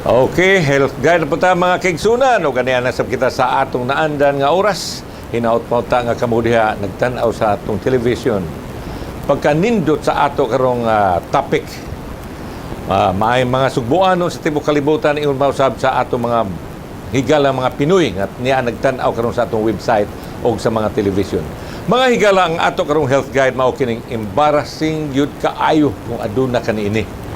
Okay, health guide na po ta, mga kaigsunan. O ganiyan na sab kita sa atong naandan nga oras. Hinaot mo ta nga kamo diha nagtan-aw sa atong television. Pagkanindot sa ato karong topic, maay mga sugbuanon sa tibuok kalibutan, ingon mausab sa atong mga higala mga Pinoy nga niya nagtan-aw karon sa atong website o sa mga television. Mga higala, ang ato karong health guide mao kining embarrassing gyud kaayo kung aduna kaniini.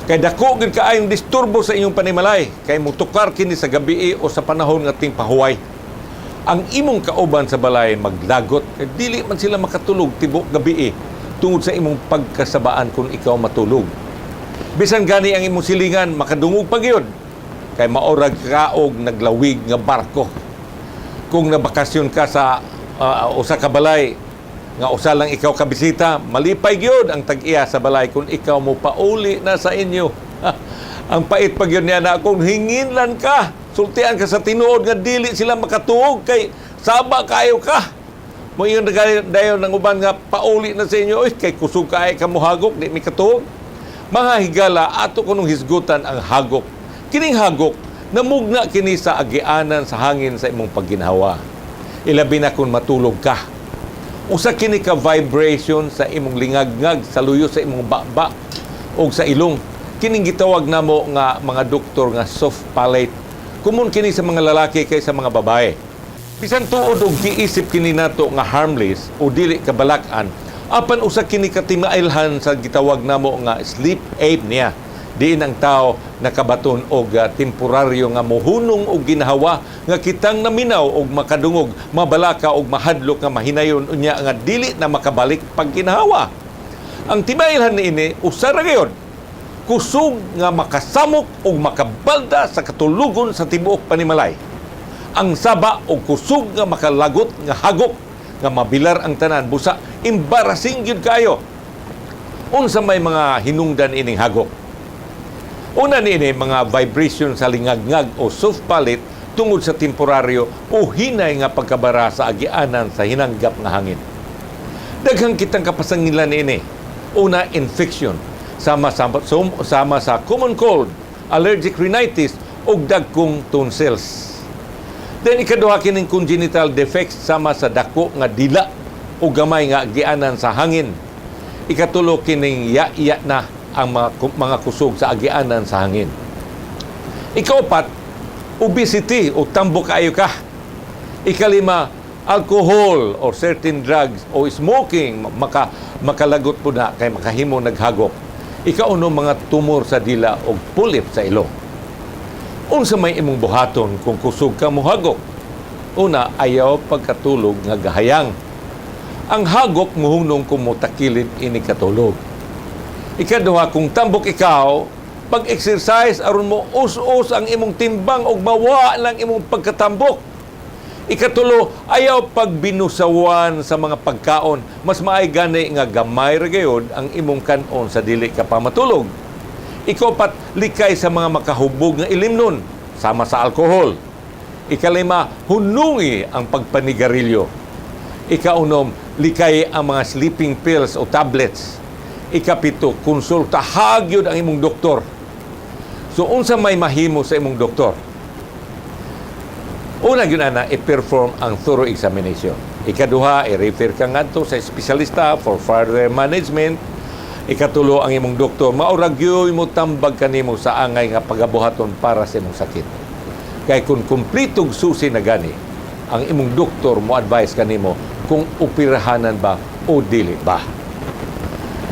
Kay dako gyud kaayong disturbo sa inyong panimalay kay mutukar kini sa gabi o sa panahon nga tingpahuway. Ang imong kauban sa balay maglagot kay dili man sila makatulog tibok gabi tungod sa imong pagkasabaan kung ikaw matulog. Bisan gani ang imong silingan makadungog pa gyud kay maorag ka og naglawig nga barko. Kung nabakasyon ka sa usa ka balay nga usa lang ikaw ka bisita, malipay gyud ang tag-iya sa balay kung ikaw mo pauli na sa inyo. Ang pait pa gyud niya na kung hinginlan ka, sultian ka sa tinuod nga dili sila makatuog kay saba kayo ka. Mo ingon dayon ng uban nga pauli na sa inyo, "Oy, kay kusog kaayo ka mohagok, di mi katuog." Mga higala, ato kunong hisgutan ang hagok. Kining hagok, namugna kini sa agianan sa hangin sa imong pagginhawa. Ilabi na kung matulog ka. Usa kini ka vibration sa imong lingagngag, sa luyo sa imong baba o sa ilong. Kining gitawag namo nga mga doktor nga soft palate. Common kini sa mga lalaki kaysa mga babae. Bisan tuod og giisip kini nato nga harmless o dili kabalak-an, apan usa kini ka timailhan sa gitawag namo nga sleep apnea. Diin ang tao nakabaton og temporaryo nga mohunong og ginhawa nga kitang naminaw og makadungog, mabalaka og mahadlok nga mahinayon unya nga dili na makabalik pag ginhawa. Ang timailhan niini usa ra gayud: kusog nga makasamok og makabalda sa katulugon sa tibuok panimalay. Ang saba og kusog nga makalagot nga hagok nga mabilar ang tanan, busa embarrassing gyud kayo. Unsa may mga hinungdan ining hagok? Una niini, mga vibration sa lingagngag o soft palate tungod sa temporaryo o hinay nga pagkabara sa agianan sa hinanggap nga hangin. Daghang kitang kapasangilan niini. Una, infection. Sama sa common cold, allergic rhinitis ug dagkong tonsils. Then ikaduha, kining congenital defects sama sa dako nga dila o gamay nga agianan sa hangin. Ikatulo, kining ya-ya na ang mga kusog sa agianan sa hangin. Ikaupat, obesity o tambok kaayo ka. Ikalima, alcohol or certain drugs o smoking makalagot po na kay makahimo naghagok. Ikaunom, mga tumor sa dila o polyp sa ilong. Unsa may imong buhaton kung kusog ka mohagok? Una, ayaw pagkatulog nga gahayang. Ang hagok muhunong kung motakilid ini katulog. Ikaduha, kung tambok ikaw, pag-exercise aron mo us-us ang imong timbang ug mawa lang imong pagkatambok. Ikatulo, ayaw pagbinusawan sa mga pagkaon. Mas maay gani nga gamay ra gayod ang imong kanon sa dili ka pa matulog. Ikapat, likay sa mga makahubog nga ilimnon, sama sa alkohol. Ikalima, hunungi ang pagpanigarilyo. Ikaunom, likay ang mga sleeping pills o tablets. Ikapito, konsulta gyud ang imong doktor. So unsa may mahimo sa imong doktor? Una gyud ana, i-perform ang thorough examination. Ikaduha, i-refer ka ngadto sa espesyalista for further management. Ikatulo, ang imong doktor maura gyud mo tambag kanimo sa angay nga pagabuhaton para sa imong sakit. Kay kung kumpletong susi na gani, ang imong doktor mo advise kanimo kung operahanan ba o dili ba.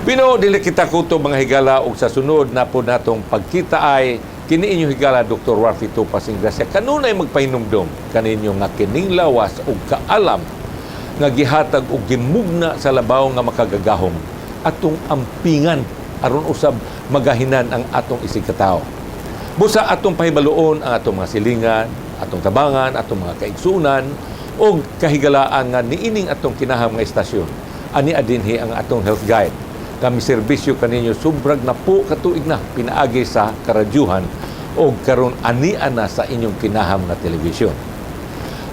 Pero dili kita kutob, mga higala, ug sa sunod na po natong pagkita ay kini inyong higala Dr. Rafi Tupas Ingracia kanunay magpahinumdom kaninyo nga kining lawas ug kaalam nga gihatag og gimugna sa labaw nga makagagahom atong ampingan aron usab magahinan ang atong isigkatawo. Busa atong pahibaluon ang atong mga silingan, atong tabangan, atong mga kaigsunan ug kahigalaan nga niining atong kinaham nga estasyon. Ani adinhi ang atong health guide. Kami serbisyo kaninyo sobrag na po katuig na pinaagi sa karadyuhan o karon ania na sa inyong kinaham nga telebisyon.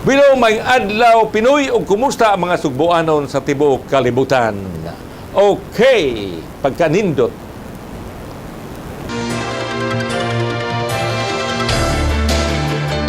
Bilo may adlaw, Pinoy, ug kumusta ang mga sugboanon sa tibuok kalibutan. Okay, pagkanindot.